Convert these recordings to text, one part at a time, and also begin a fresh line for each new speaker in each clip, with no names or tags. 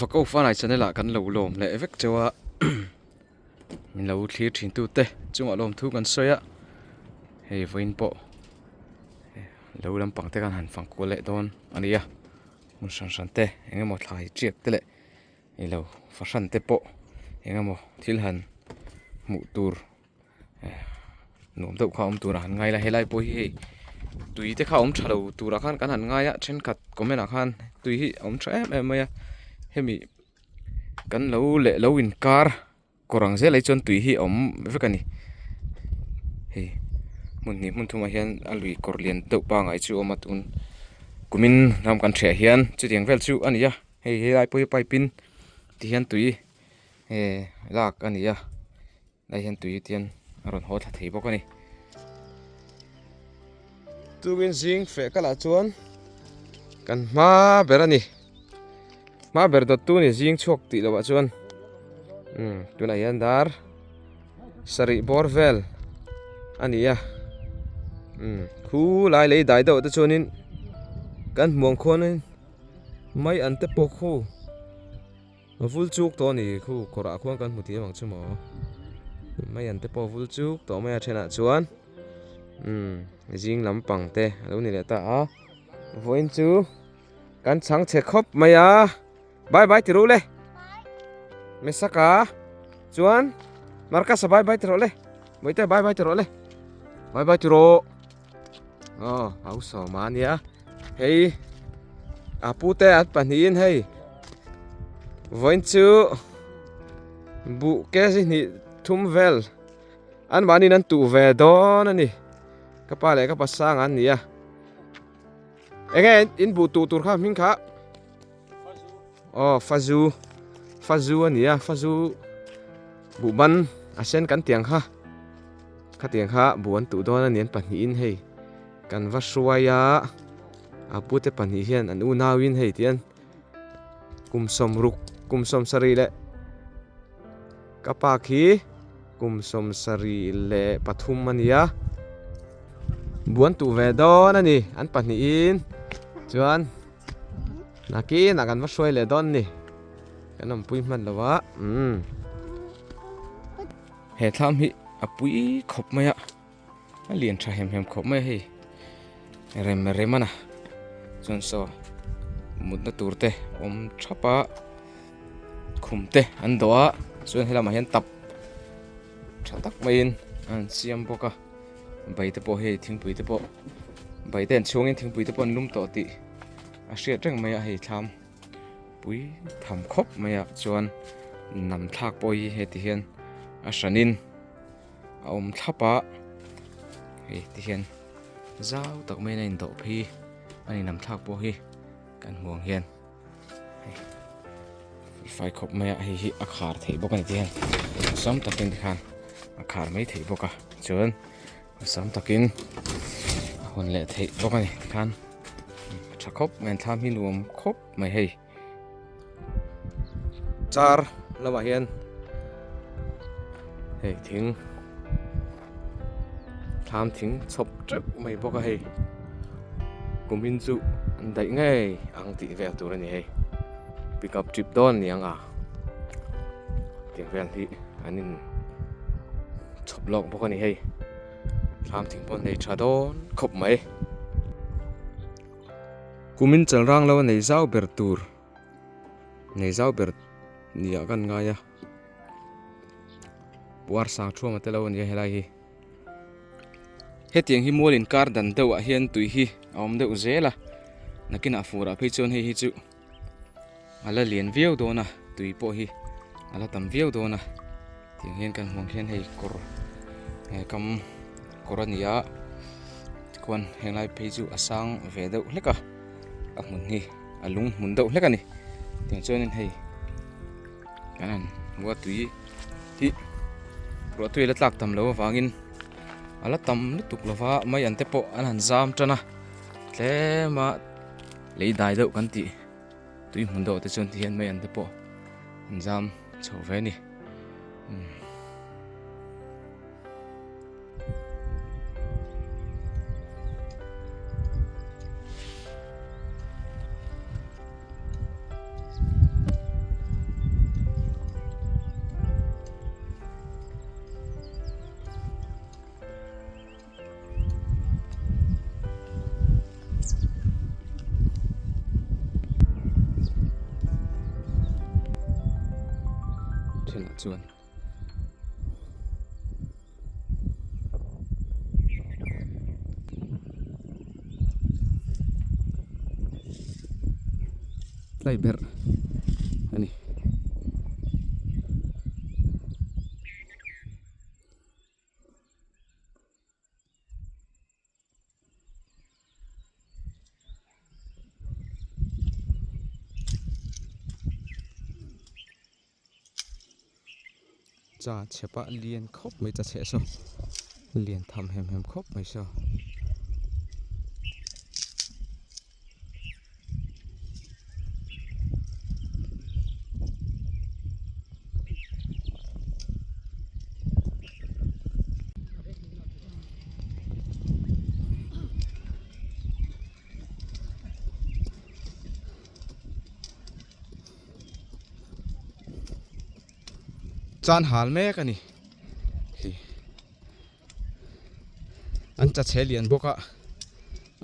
Vako Fanai channel ah kan lo lawm leh vek chauh a min lo thlir thin tu te chungah lawmthu kan sawi a hei vawiin pawh lo lampang te khan han fang kual leh dawn a ni a hmun hran hran te eng emaw thlai tiak te leh ilo fahran te pawh eng emaw thil han hmuh tur. Nuam deuh kha a awm turah han ngai la helai pawh hi hei tui te kha a awm tha lo turah khan kan han ngai a thenkhat comment ah khan tui hi a awm tha em em mai a hemi kan lo leh lo inkar kawr ang zel ah hi chuan tui hi a awm vek a ni hei hmun hnih hmun thumah hian a lui kawr lian deuh pangai chu a awm a tun kumin ram kan ṭhiah hian chutiang vel chu a ni a hei helai pawh hi pipe in ti hian tui lak a ni a. Lai hian tui tian a rawn haw thla thei bawk a ni. Tukin zing feh kalah chuan kan hma ber a ni. Hma ber dawt tu ni zing chhuak tih loh ah chuan umm tunah hian dar sarih bawr vel a ni a umm khu lai lei dai deuh te chuanin kan hmuang khuanin mai an te pawh khu. Vul chuk tawh a ni khu kawrah khuan kan hmu thiam ang chu maw mai an te pawh vul chuk tawh mai a thenah chuan umm zing lampang te a lo ni leh ta a vawiin chu kan chhang chhe khawp mai a bye bye ti rawh le Mesaka chuan Marcus-a bye bye ti rawh le Mawite bye bye ti rawh le bye bye ti rawh. Aw hausa awm a nia hei a pute an pahnihin hei vawiin chu buh kg hnih thum vel an mahniin an tuh ve dawn a ni ka pa leh ka pa sang an ni a enge in buh tuh tur kha hming kha aw fazu fazu a ni a fazu buh ban a sen kan tiang kha khatiang kha buh an tuh dawn a ni an pahnihin hei kan va hruai a a pute pahnih hian an unauin hei tihian kum sawmruk kum sawmsarih leh ka pa khi kum 73 a ni a buh an tuh ve dawn a ni an pahnihin chuan. Nakinah kan va hruai leh dawn ni. Kan awmpui hman lo a. Umm. He thlam hi a pui khawp mai a. A lian tha hem hem khawp mai a hei. Rem rem a na. Chuan saw mutna tur te awm thap a. Khum te an dawh a. Chuan helamah hian tap tha tak maiin an siam bawk a. Bai te pawh hei thingpui te pawh bai te an chhungin thingpui te pawh an lum tawh tih a hriat reng mai a hei thlam pui tham khawp mai ah chuan nam thlak pawh hi heti hian a hranin a awm thlap a hei ti hian zau tak maiin a indawh phei a ni nam thlak pawh hi kan hmuh ang hian. Fai khawp mai a hei hi a khar theih bawk a ni tihian sam takin tikhan a khar mai theih bawk a chuan sam takin a hawn leh theih bawk a ni tikhan a tha khawp mai an thlam hi nuam khawp mai hei char lamah hian hei thing thlam thing chhawp teuh mai bawk a hei kumin chu an daih ngei ang tih vel tur a ni hei pick up trip dawn a ni ang a tiang vel hi an in chhawp lawk bawk a ni hei thlam thing pawh an nei tha dawn khawp mai kumin chalrang lo a nei zau ber tur nei zau ber ni ah kan ngai a. Puar sang thuam a tel lo a nia helai hi. Hetiang hi mual inkar dan deuh ah hian tui hi a awm deuh zel a, nakinah furah phei chuan hei hi chu a la lian viau dawn a, tui pawh hi a la tam viau dawn a, tiang hian kan hmuh ang hian hei kawr kam kawr a ni a, tikhuan henglai phei chu a sang ve deuh hlek a, a hmun hi a lung hmun deuh hlek a ni, tiang chuanin hei. Kan han hmu a tui hi ruah tui la tlak tam lo avangin a la tam lutuk lo va mai an te pawh an han zam tan a tlem a lei dai deuh kan tih tui hmun deuh te chuan ti hian mai an te pawh an zam chho ve a ni. tunah chuan. Tlai ber a ni. Cha chhepa lian khawp mai cha chheh saw lian tham hem hem khawp mai saw. Chan hal mek a ni hei an cha chhe lian bawk a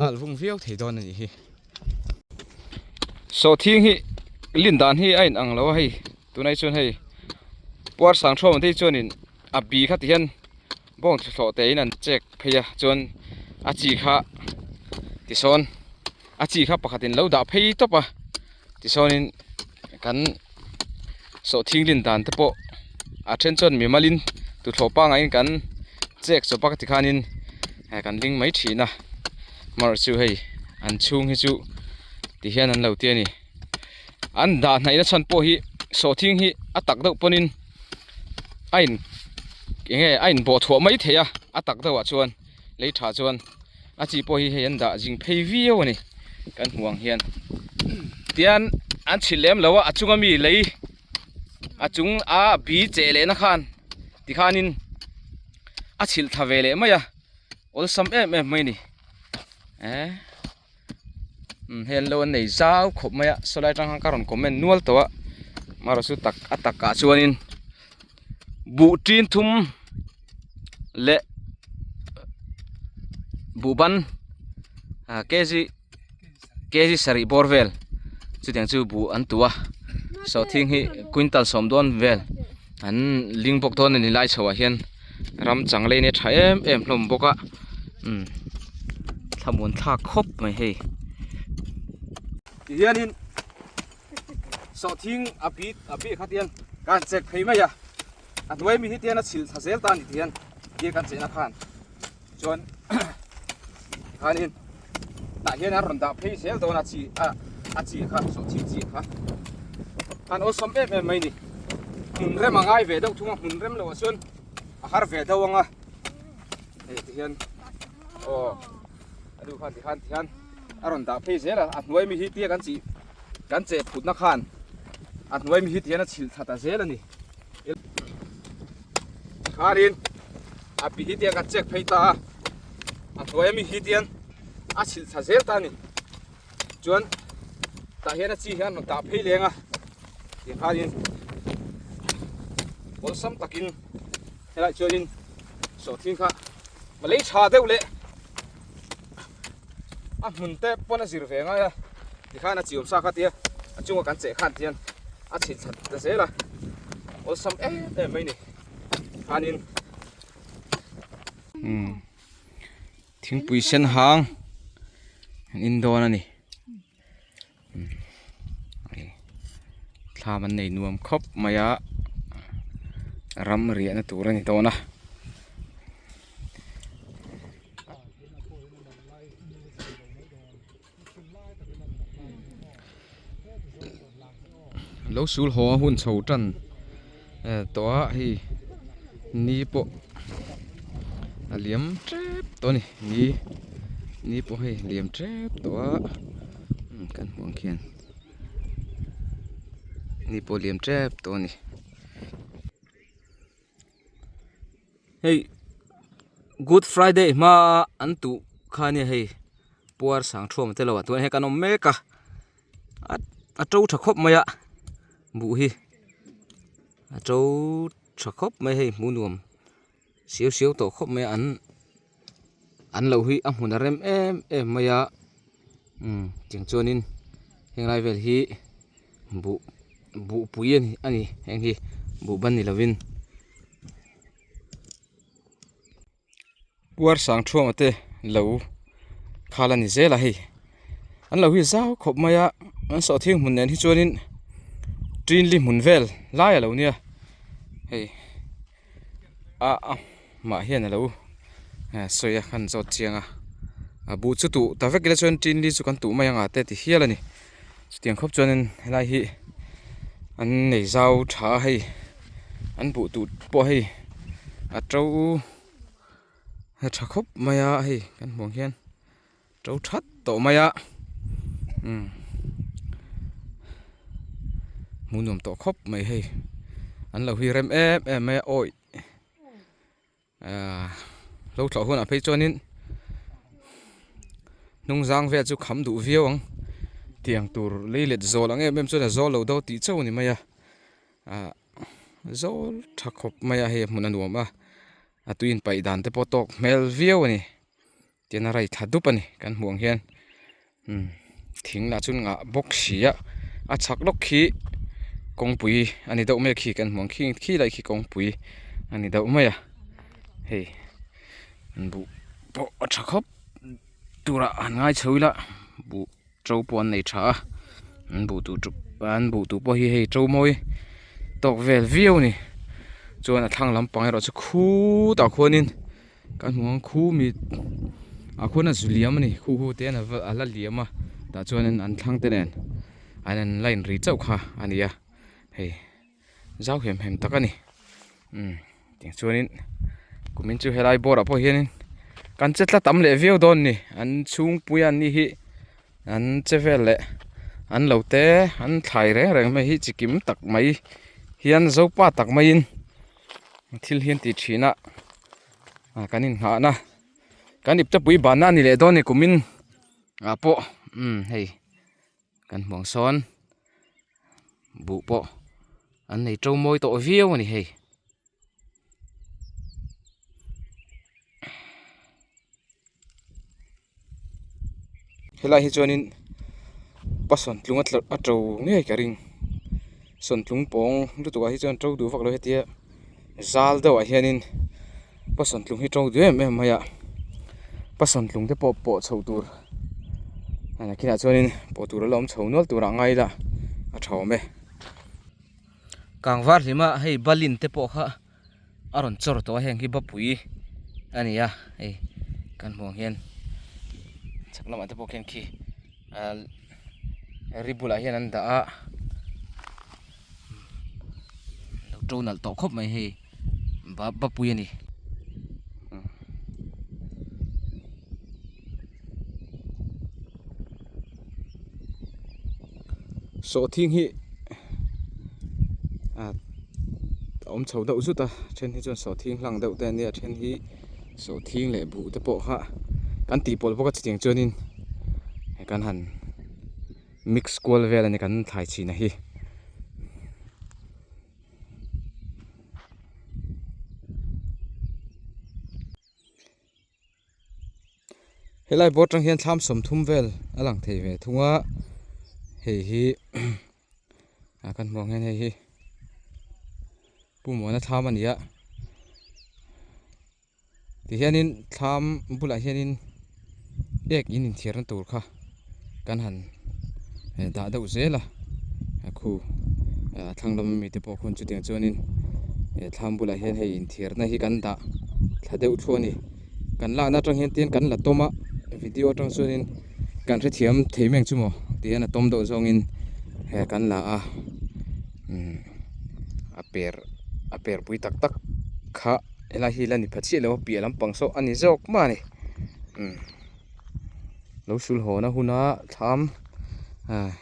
a alh vung viau thei dawn a nih hi sawhthing hi lin dan hi a in ang lo a hei tunah hi chuan hei puar sang thawm te hi chuanin a bi kha ti hian bawng thlawh te in an chek phei a chuan a chi kha tisawn a chi kha pakhat in lo dah phei tawp a tichuanin kan sawhthing lin dan te pawh a then chuan mimalin tuthlawh pangngai in kan chek chawp a tikhanin kan ling mai thin a amaherawhchu chu hei an chhung hi chu ti hian an lo ti a ni an dah hnaih na chhan pawh hi sawhthing hi a tak deuh pawhin a in eng nge a in bawh thuah mai thei a a tak deuhah chuan lei tha chuan a chi pawh hi hei an dah zing phei viau a ni kan hmuh ang hian tian an chhilh lem lo a a chunga mi lei a chung a bi cheh leh na khan tikhanin a chhilh tha ve leh mai a awlsam em em mai a ni eh hei an lo an nei zau khawp mai a sawlai atang khan ka rawn comment nual tawh a amaherawhchu tak a takah chuanin buh tin thum leh buh ban ah kg kg sarih bawr vel chutiang chu buh an tuh a sawhthing hi quintal sawm dawn vel an ling bawk dawn a ni lai chho ah hian ram chang lei nia tha em em hlawm bawk a umm thlamuan thlak khawp mai hei tihianin sawhthing a bit a bih kha tian kan check phei mai a a hnuai mi hi tian a chhilh thla zel ta a ni tihian tia kan chehna khan chuan khanin tah hian an rawn dah phei zel dawn a chi a a chi kha sawhthing chi kha an awlsam em em mai ni hmun rem a ngai ve deuh thung a hmun rem loh ah chuan a har ve deuh ang a hei tihian aw a duh khan tikhan tihian a rawn dah phei zel a a hnuai mi hi tia kan chih kan cheh phutna khan a hnuai mi hi tihian a chhilh thla ta zel a ni kharin a pi hi tiang kan check phei ta a a hnuai ami hi tian a chhilh thla zel ta a ni chuan tah hian a chi hian rawn tah phei leng a tiang khanin awlsam takin helaiah chuanin sawhthing kha lei tha deuh leh a hmun te pawn a zir ve ngai a tikhan a chi awm sa kha tia a chunga kan cheh khan tian a chhilh that ta zel a awlsam em em mai ni khanin umm thingpui sen hang an in dawn a ni thlam an nei nuam khawp mai a ram riahna tur a ni dawn a. Lo sul haw a hun chho tan tawh a hei ni pawh a liam tep tawh a ni ni ni pawh hei liam tep tawh a kan hmuh ang khian ni pawh liam tep tawh a ni. Hei good friday hma an tuh kha ania hei puar sang thuam te lo ah chuan hei kan awm mek a a to tha khawp mai a buh hi a to tha khawp mai hei hmuh nuam siau siau tawh khawp mai a an an lo hi a hmun a rem em em mai a umm tiang chuanin heng lai vel hi buh buhpui a ni heng hi. Buh ban ni lovin puar sang thuama te lo khal a ni zel a hei an lo hi zau khawp mai a an sawhthing hmun nen hi chuanin ṭinli hmun vel lai a lo nia hei a a mah hian a lo sawi a kan zawt chiang a a buh chu tuh ta vek ila chuan ṭinli chu kan tuh mai ang a te ti hial a ni chutiang khawp chuanin helai hi an nei zau tha a hei an buh tuh pawh hei a to tha khawp mai a hei kan hmuh ang hian to that tawh mai a umm hmuh nuam tawh khawp mai hei an lo hi rem em em mai a awi Ahh lo thlawh hunah phei chuanin hnung zang vel chu kham duh viau ang tiang tur lei let zawl ang em em chuan a zawl lo deuh tih chauh a ni mai a ahh zawl tha khawp mai a hei a hmun a nuam a a tui inpaih dan te pawh tawk hmel viau a ni. Tin a rai thla dup a ni kan hmuh ang hian umm thing lah chu ngah bawk si a a chhak lawk khi kawngpui a ni deuh mai a khi kan hmuh ang khi khi lai khi kawngpui a ni deuh mai a hei an buh pawh a tha khawp turah han ngai chho ila buh to pawh an nei tha a an buh tur chu an buh tur pawh hi hei to mawi tawk vel viau a ni chuan a thlang lampang erawh chu khutah khuanin. Kan hmu ang khu mi ah khuan a zu liam a ni khu hu te hian a la liam a tah chuanin an thlang te nen an in line ri chauh kha a ni a hei zau hem hem tak a ni umm tiang chuanin kumin chu helai bawrah pawh hianin kan che tla tam leh viau dawn a ni an chhungpui an nih hi an che vel leh an lo te an thlai reng reng mai hi chi kim tak mai hian zopa tak maiin. Thil hi an ti thin a ah kan inhnahna kan iptepui banna a ni leh dawn a ni kumin ah pawh umm hei kan hmuh ang sawn buh pawh an nei to mawi tawh viau a ni hei. Helai hi chuanin pasawntlung a to ngei ka ring sawntlung pawng lutuk ah hi chuan to duh vak lo hetia zal deuh ah hianin pasawntlung hi to duh em em mai a pasawntlung te pawh pawh chhoh tur a nakinah chuanin pawh tur a la awm chho nual turah ngai ila a tha awm e. Kangvar hlima hei balin te pawh kha. A rawn chawr tawh a heng hi bapui a ni a hei kan hmuh ang hian chhak lamah te pawh khian khi ahh ri bulah hian an dah a lo to nalh tawh khawp mai hei ba bapui a ni. Sawhthing hi a awm chho deuh zut a then hi chuan sawhthing hlang deuh te an nia then hi sawhthing leh buh te pawh kha kan tih pawlh bawk a chutiang chuanin kan han mix kual vel a ni kan thlai chhin a hi. Helai board atang hian thlam 30 vel a lang thei ve thung a hei hi ah kan hmuh ang hian hei hi pumona thlam a ni a tihianin thlam bulah hianin ek in inthiarna tur kha kan han dah deuh zel a khu a thlang lam ami te pawh khawn chutiang chuanin he thlam bulah hian hei inthiarna hi kan dah thla deuh thu a ni kan lakna atang hian tin kan la tawm a video atang chuanin kan hrethiam thei mai ang chu maw tihian a tawm deuh zawngin he kan la a umm a per a per pui tak tak kha helai hi la ni pha chiah lo a piah lampang saw a ni zawk mah a ni umm. Lo sul haw na huna thlam ah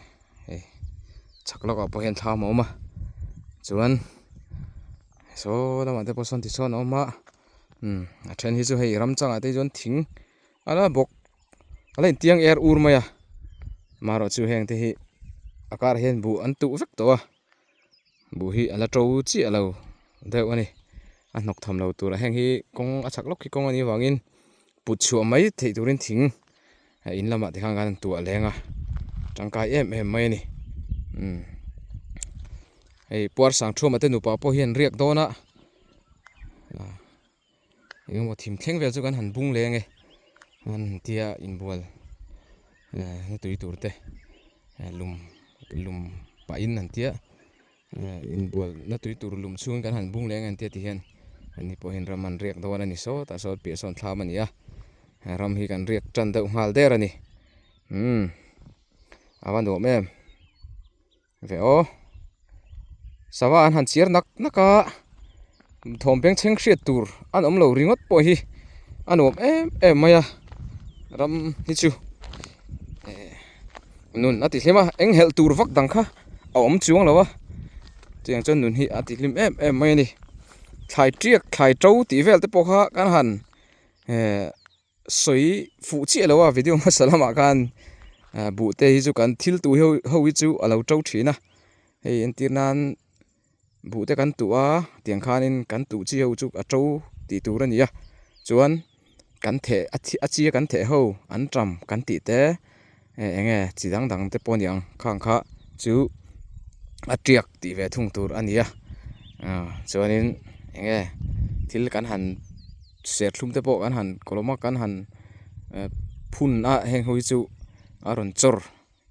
hei chhak lawkah pawh hian thlam a awm a chuan saw lamah te pawh sawn tisawn a awm a umm a then hi chu hei ram changah te chuan thing a la bawk a la intiang er ur mai a marawh chu heng te hi a karah hian buh an tuh vek tawh a. Buh hi a la to chiah lo deuh a ni a hnawk tham lo tur a heng hi kawng a chhak lawk hi kawng a nih avangin put chhuah mai theih turin thing in lamah te khan kan tuah leng a tangkai em em mai a ni umm. Hei puar sang thuma te nupa pawh hian riak dawn a engemaw thim thleng vel chu kan han bung leng e an han tia inbual na tui tur te lum lum pahin an tia inbual na tui tur lum chhungin kan han bung leng e an tia ti hian ani pawh hian ram an riak dawn a ni sawtah sawn piah sawn thlam a ni a ram hi kan riak tan deuh nghal der a ni umm a va nuam em. Ve aw. Sava an han chiar nak nak a, thawm beng chheng hriat tur an awm lo ringawt pawh hi a nuam em em mai a, ram hi chu eh nun a ti hlim a, eng helh tur vak dang kha a awm chuang lo a, chutiang chuan nun hi a ti hlim em em mai a ni. Thlai tiak thlai to tih vel te pawh kha kan han eh. Sawi fuh chiah lo a video hmasa lamah khan buh te hi chu kan thil tuh ho ho hi chu a lo to thin a hei entir nan buh te kan tuh a tiang khanin kan tuh chi ho chu a to tih tur a ni a chuan kan theh a chi a kan theh ho an tam kan tih te eng nge chi dang dang te pawh a ni ang khang kha chu a tiak tih ve thung tur a ni a chuanin eng nge thil kan han serthlum te pawh kan han kawlawm a kan han phun a heng ho hi chu a rawn chawr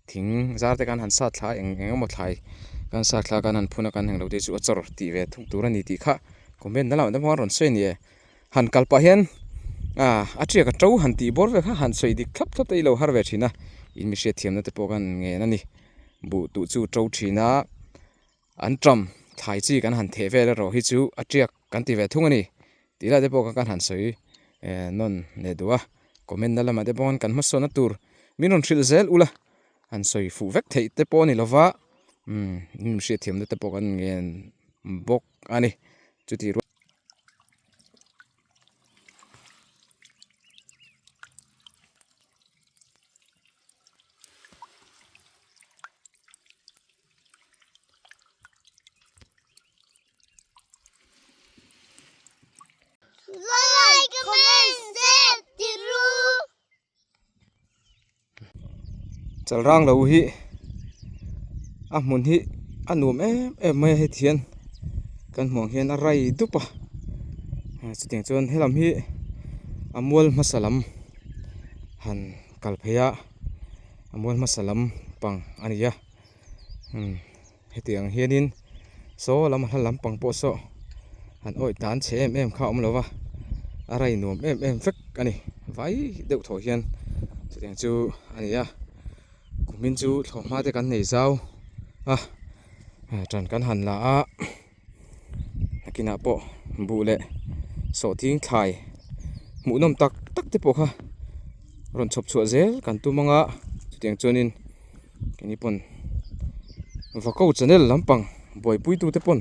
thing zar te kan han sat thla a eng eng emaw thlai kan sat thla a kan han phun a kan heng lo te chu a chawr tih ve thung tur a ni tih kha comment na lamah te pawh an rawn sawi a ni e. Han kal pah hian ah a tiak a to han tih bawr vel kha han sawi dik thlap thlap te hi lo har ve thin a in mi hriat thiamna te pawh khan ngen a ni buh tuh chu to thin a an tam thlai chi kan han theh vel erawh hi chu a tiak kan ti ve thung a ni tih lai te pawh kha kan han sawi eh nawn leh duh a comment na lamah te pawh khan kan hmasawnna tur min rawn hrilh zel ula han sawi fuh vek theih te pawh a ni lova umm in mi hriat thiamna te pawh kan ngen bawk a ni chuti rual.
Like, comment, share ti ru.
Chalrang lo hi a hmun hi a nuam em em mai a heti hian kan hmuh ang hian a rai dup a chutiang chuan helam hi a mual hmasa lam han kal phei a a mual hmasa lam pang a ni a umm. Heti ang hianin saw lam hla lampang pawh saw han awih tan chhe em em kha a awm lo va, a rai nuam em em vek a ni vai deuh thaw hian chutiang chu a ni a, kumin chu thlawhhma te kan nei zau a, ṭan kan han la a, nakinah pawh buh leh sawhthing thlai hmuhnawm tak tak te pawh kha rawn chhawp chhuah zel kan tum ang a, chutiang chuanin. Keini pawn Vako channel lampang buaipui tute pawn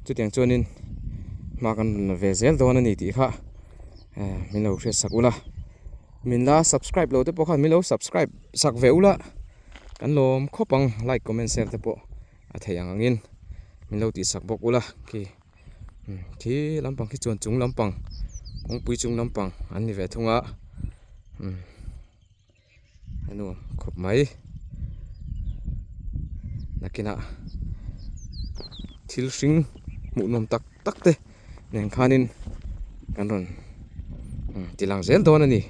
chutiang chuanin hma kan rawn la ve zel dawn a ni tih kha eh min lo hriat sak ula min la subscribe lo te pawh khan min lo subscribe sak ve ula kan lawm khawp ang like comment share te pawh a theih ang angin min lo tih sak bawk ula khi khi lampang khi chuan chung lampang kawngpui chung lampang an ni ve thung a umm. A nuam khawp mai nakinah thil hring hmuh nuam tak tak te nen khanin kan rawn ti lang zel dawn a ni.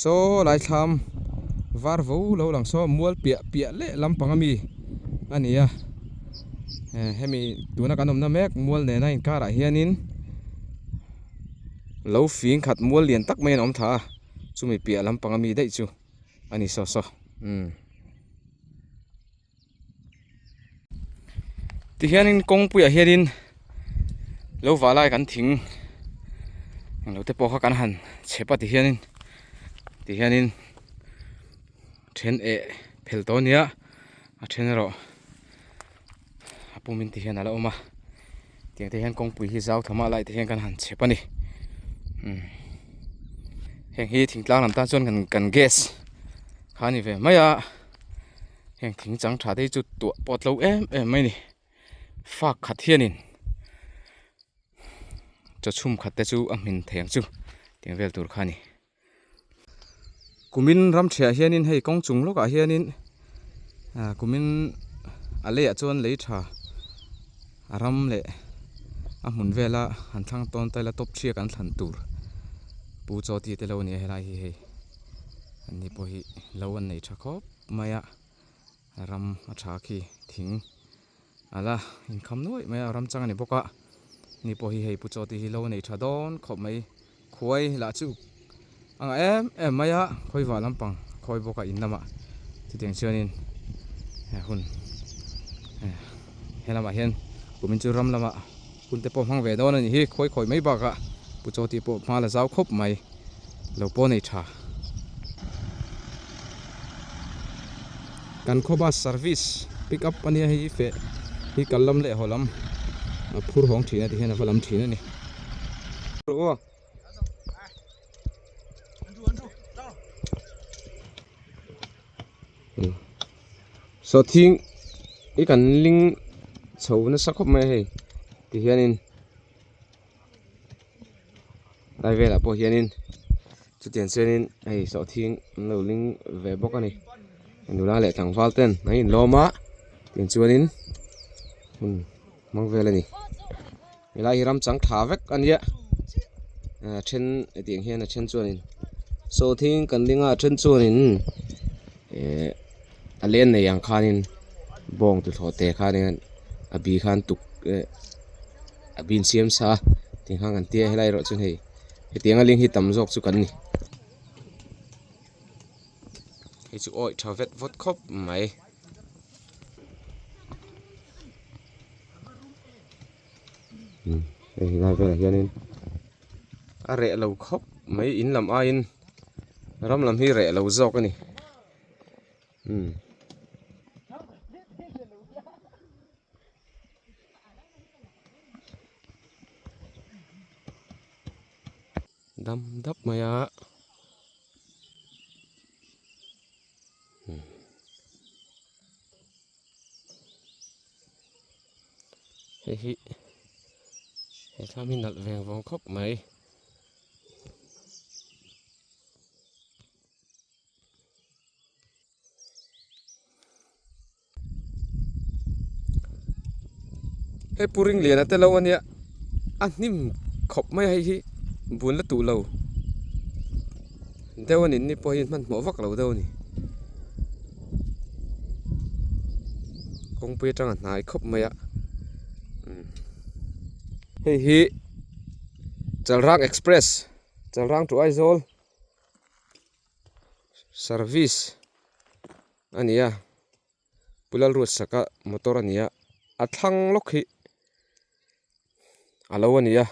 Saw lai thlam var vo lo lang saw mual piah piah leh lampang ami a ni a eh hemi tuna kan awmna mek mual nena inkarah hianin lo fing khat mual lian tak mai an awm thla a chumi piah lampang ami daih chu a ni saw saw umm. Tihianin kawngpuiah hianin lo vah lai kan thing englo te pawh kha kan han chhep a tihianin tihianin then eh phel tawh a nia a then erawh a pumin tihian a la awm a tiang te hian kawngpui hi zau tham a lai te hian kan han chhep a ni umm heng hi thingtlang lam tan chuan kan kan gas kha a ni ve mai a. Heng thing chang tha te hi chu tuah pawh a tlo em em mai a ni fak khat hianin chaw chhum khat te chu a hmin thei ang chu tiang vel tur kha a ni. Kumin ram ṭhiah hianin hei kawng chung lawkah hianin ah kumin a leiah chuan lei ṭha a ram leh a hmun vela han thlang tawn ta ila top ṭhia kan thlan tur Pu Chaw tih te lo a ni a helai hi hei an ni pawh hi lo an nei ṭha khawp mai a ram a ṭha khi thing. A la inkham nuaih mai a, ram chang a ni bawk a, ni pawh hi hei Pu Chaw tih hi lo nei tha dawn khawp mai, khuai lah chu a ngah em em mai a, khawi vah lampang khawi bawk a in lamah chutiang chuanin he hun he lamah hian kumin chu ram lamah hun te pawh hmang ve dawn a nih hi, khawi khawi mai bakah Pu Chaw tih pawh hma la zau khawp mai lo pawh nei tha. Kan khaw bus service pick up ania hei hi feh hi kal lam leh haw lam a phur hawng thin a tihian a va lam thin a ni. Sawhthing hi kan ling chho nasa khawp mai a hei tihianin. Lai velah pawh hianin chutiang chuanin hei sawhthing an lo ling ve bawk a ni nula leh tlangval ten an inlawm a tiang chuanin hmun hmang vel a ni helai hi ram chang tha vek a nia a then hetiang hian a then chuanin sawhthing kan ling a a then chuanin ehh a len nei ang khanin bawng tuthlawh te khanin a bi khan tuk eh. A bin siam sa tih nghang an tia helai erawh chuan hei hetianga ling hi tam zawk chu kan ni. Hei chu awih tha vet vawt khawp mai. Hei helai velah hianin a reh lo khawp mai in lam aiin ram lam hi reh lo zawk a ni. Dam dap mai a hei hi he thlam hi nalh veng vawng khawp mai. Hei pu Ringliana te lo ania a hnim khawp mai a hei hi bun la tuh lo deuh a ni ni pawh hi hmanhmawh vak lo deuh a ni kawngpui atanga hnai khawp mai a hei hi Chalrang express Chalrang to Aizawl. Service a ni a Pu Lalruatsaka motor a ni a a thlang lawk hi a lo a ni a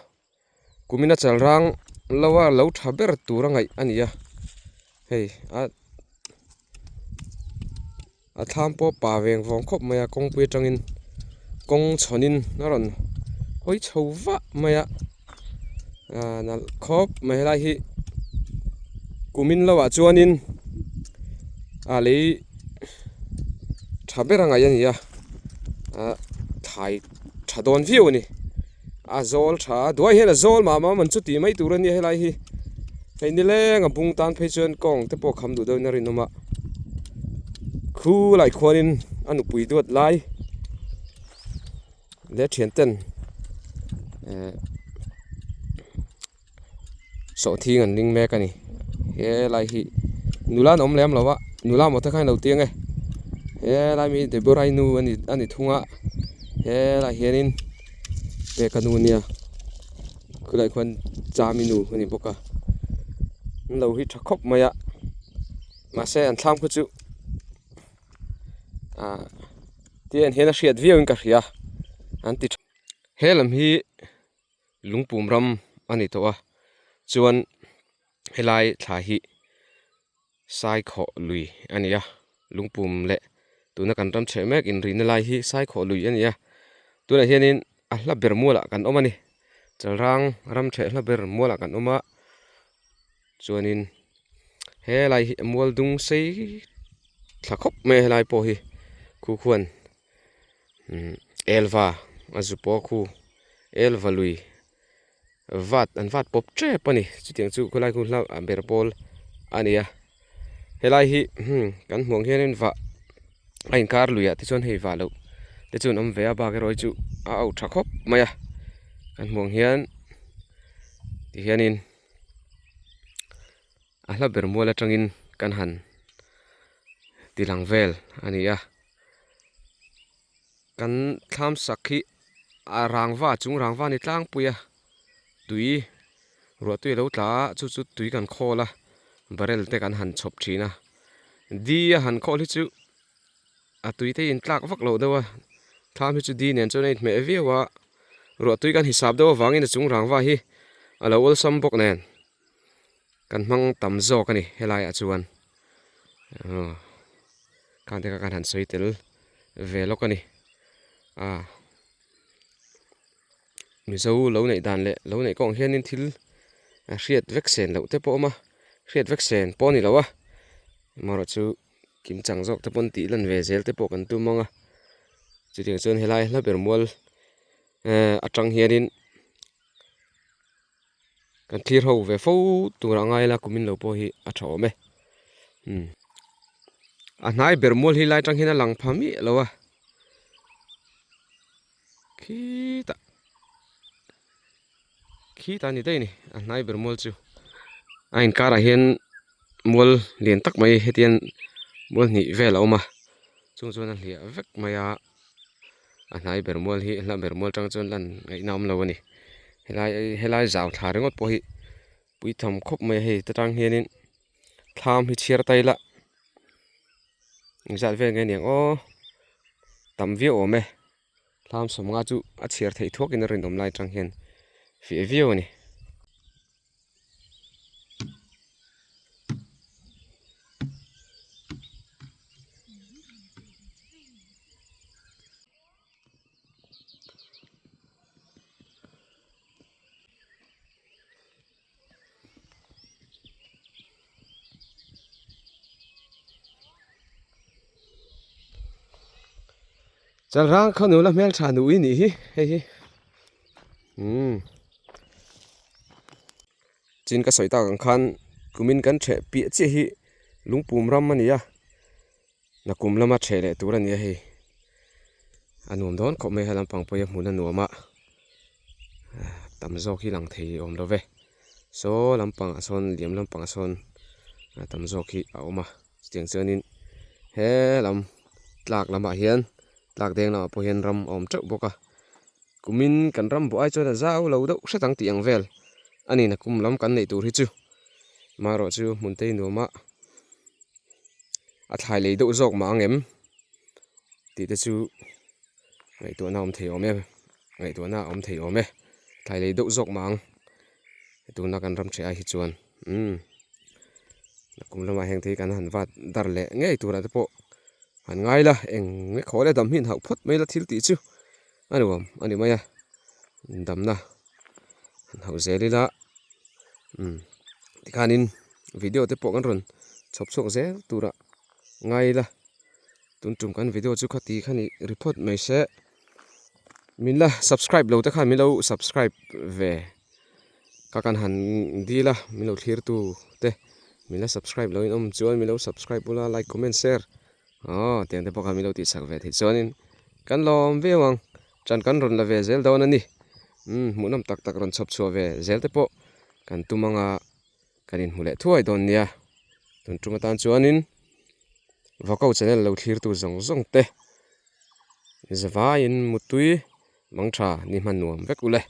kumina chalrang lo a lo tha ber tur a ngaih a ni a hei a a thlam pawh pa veng vawng khawp mai a kawngpui atangin kawng chhawnin a rawn hawi chho vah mai a ahh nalh khawp mai helai hi kumin lo ah chuanin a lei tha ber a ngaih a ni a ahh thlai tha dawn viau a ni a zawl tha a duai hian a zawl mah mah man chu tih mai tur a nia helai hi hei nileng a bung tan phei chuan kawng te pawh kham duh deuhin a rinawm a khu lai khuanin a nupui duat lai leh thian ten ehh sawhthing an ring mek a ni helai hi nula an awm lem lo a nula maw te khan ilo tiang e helai mi Deborah-i nu a ni thung a helaiah hianin peka nu ania khulaiah khuan chami nu a ni bawk a an lo hi tha khawp mai a mahse an thlam khu chu ah tiang hian a hriat viau in ka hria an ti tha he lam hi. Lungpum ram a ni tawh a chuan helai thla hi Saikhawh lui a ni a lungpum leh tuna kan ram chheh mek inrihna lai hi Saikhawh lui a ni a tunah hianin a hla ber mualah kan awm a ni Chalrang ram chheh hla ber mualah kan awm a chuanin helai hi mual dung sei thla khawp mai a helai pawh hi khu khuan. Elva a zu pawh khu elva lui vat an vat pawp tep a ni chutiang chu khawlai khu hla ber pawl a ni a. Helai hi kan hmuh ang hianin vah a inkar luiah te chuan hei vah loh te chu an awm ve a bak erawh hi chu a auh tha khawp mai a kan hmuh ang hian tihianin a hla ber mual atangin kan han ti lang vel a ni a kan thlam sak hi a rangva chung rangva a ni tlangpui a tui ruah tui a lo tla a chu chu tui kan khawl a barrel te kan han chhawp thin a di a han khawl hi chu a tui te in tlak vak loh deuh a thlam hi chu di nen chuan a inhmeh viau a ruah tui kan hisap deuh avangin a chung rangva hi a lo awlsam bawk nen. Kan hmang tam zawk a ni helaiah chuan aw khang te kha kan han sawi tel ve lawk a ni a mizo lo neih dan leh lo neih kawng hianin thil a hriat vek sen loh te pawh a awm a hriat vek sen pawh a ni lo a amaherawhchu kim chang zawk te pawn tih lan ve zel te pawh kan tum ang a chutiang chuan helai hla ber mual eh atang hianin. Kan thlir ho ve fo tur a ngai la kumin lo pawh hi a tha awm e umm a hnai ber mual hi lai tang hian a lang pha miah lo a khitah khitah a ni daih a ni a hnai ber mual chu a inkarah hian mual lian tak mai hetiang mual hnih vel a awm a chung chuan a hliah vek mai a. A hnai ber mual hi hla ber mual tang chuan lan ngaihna awm lo a ni helai helai zau thla ringawt pawh hi pui tham khawp mai a hei ta tang hianin thlam hi chhiar ta ila engzat vel nge niang aw tam viau awm e thlam sawmnga chu a chhiar theih thuakin a rinawm lai tang hian fiah viau a ni. Chalrang khaw nula hmeltha nui nih hi hei hi umm chin ka sawi tak ang khan kumin kan theh piah chiah hi lungpum ram a ni a nakum lama theh leh tur a ni a hei a nuam dawn khawp mai a lampang pawh hi a hmun a nuam a tam zawk hi lang thei awm lo ve saw lampangah sawn liam lampangah sawn tam zawk hi a awm a chutiang chuanin he lam tlak lamah hian tlak deng lamah pawh hian ram a awm teuh bawk a kumin kan ram buai chuan a zau lo deuh hret ang tih ang vel a ni na kum lam kan neih tur hi chu marawh chu hmun te nuam a a thlai lei deuh zawk mah ang em tih te chu ngaihtuahna awm thei awm em ngaihtuahna awm thei awm e thlai lei deuh zawk mah ang tuna kan ram ṭheh ai hi chuan umm kum lamah heng te hi kan han vat dar leh ngei turah te pawh han ngai la eng nge khaw leh dam hi in hauh phawt mai la thil tih chu a nuam a ni mai a damna han hauh zel ila umm tikhanin video te pawh kan rawn chhawp chhuak zel turah ngai ila tun tum kan video chu khati kha ni ri phawt mai se min la subscribe lo te khan min lo subscribe ve ka kan han dil a min lo thlir tu te min la subscribe lo in awm chuan min lo subscribe bula like comment share aw tiang te pawh khan min lo tih chak ve theih chuanin kan lawm viau ang ṭan kan rawn la ve zel dawn a ni umm hmuhnawm tak tak rawn chhawp chhuah ve zel te pawh kan tum anga kan inhmu leh thuai dawn nia tun tum atan chuanin Vako channel lo thlirtu zawng zawng te zavaiin mutui mangtha ni hman nuam vek ule.